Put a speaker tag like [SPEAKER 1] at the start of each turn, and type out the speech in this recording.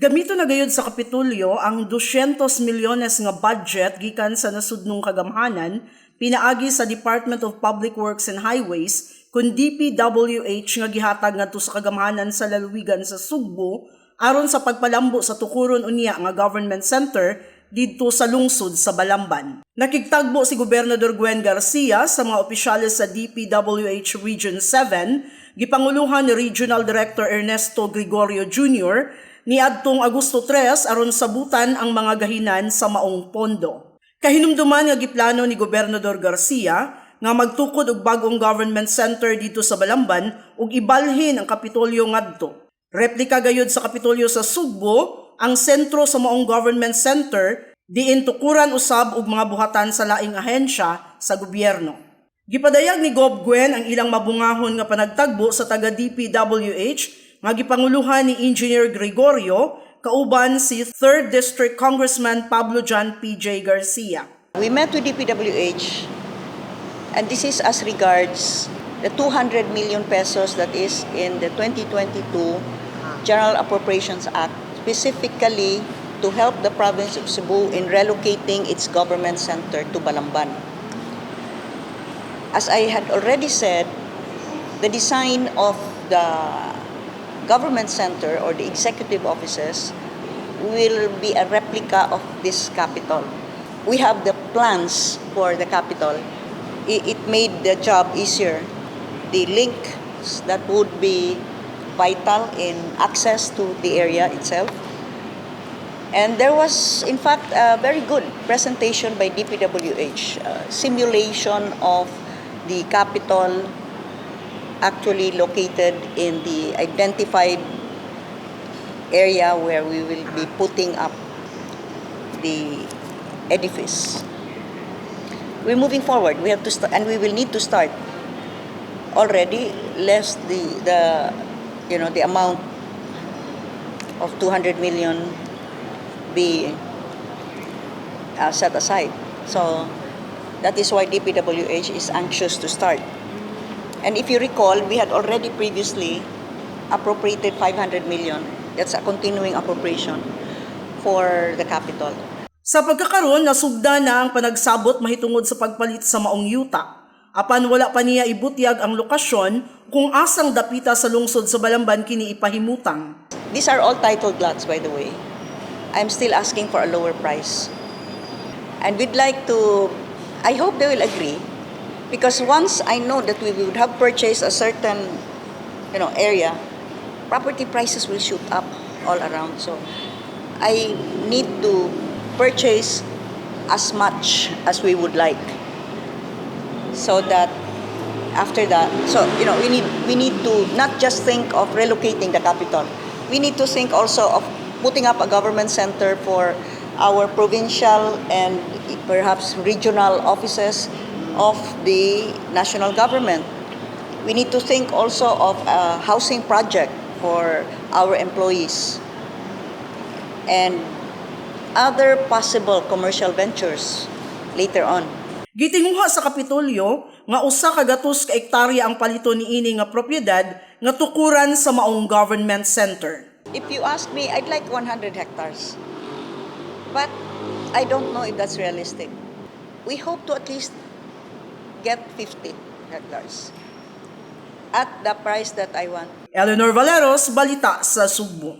[SPEAKER 1] Gamito na gayud sa Kapitolyo ang 200 milyones nga budget gikan sa nasudnong kagamhanan pinaagi sa Department of Public Works and Highways kun DPWH nga gihatag ngadto sa kagamhanan sa lalawigan sa Sugbo aron sa pagpalambo sa tukuron unya nga government center didto sa lungsod sa Balamban. Nakigtagbo si Gobernador Gwen Garcia sa mga opisyales sa DPWH Region 7, gipanguluhan ni Regional Director Ernesto Gregorio Jr. niadtong Agosto 3 aron sabutan ang mga gahinan sa maong pondo. Kahinumduman nga giplano ni Gobernador Garcia nga magtukod og bag-ong government center didto sa Balamban ug ibalhin ang Kapitolyo ngadto. Replika gayud sa Kapitolyo sa Sugbo ang sentro sa maong government center diin tukuran usab og mga buhatan sa laing ahensya sa gobyerno. Gipadayag ni Gob Gwen ang ilang mabungahon nga panagtagbo sa taga DPWH nga gipanguluhan ni Engineer Gregorio kauban si 3rd District Congressman Pablo John PJ Garcia.
[SPEAKER 2] We met with DPWH, and this is as regards the 200 million pesos that is in the 2022 General Appropriations Act, specifically to help the province of Cebu in relocating its government center to Balamban. As I had already said, the design of the government center or the executive offices will be a replica of this Capitol. We have the plans for the Capitol. It made the job easier. The links that would be vital in access to the area itself. And there was, in fact, a very good presentation by DPWH, simulation of the Capitol actually located in the identified area where we will be putting up the edifice. We're moving forward. We have to start, and we will need to start already, lest the you know the amount of 200 million be set aside. So that is why DPWH is anxious to start. And if you recall, we had already previously appropriated 500 million. That's a continuing appropriation for the Capitol.
[SPEAKER 1] Sa pagkakaron, nasugda na ang panagsabot mahitungod sa pagpalit sa maong yuta. Apan wala pa niya ibutyag ang lokasyon kung asang dapita sa lungsod sa Balamban kini ipahimutang.
[SPEAKER 2] These are all titled lots, by the way. I'm still asking for a lower price. And we'd like to, I hope they will agree, because once I know that we would have purchased a certain area, property prices will shoot up all around. So I need to purchase as much as we would like so that after that, so we need to not just think of relocating the capital. We need to think also of putting up a government center for our provincial and perhaps regional offices of the national government. We need to think also of a housing project for our employees and other possible commercial ventures later on.
[SPEAKER 1] Gitinguha sa Kapitolyo nga 100 ka ektarya ang paliton niini nga propiedad nga tukuran sa maong government center.
[SPEAKER 2] If you ask me, I'd like 100 hectares. But I don't know if that's realistic. We hope to at least get 50 hectares at the price that I want.
[SPEAKER 1] Eleanor Valeros, Balita sa Sugbo.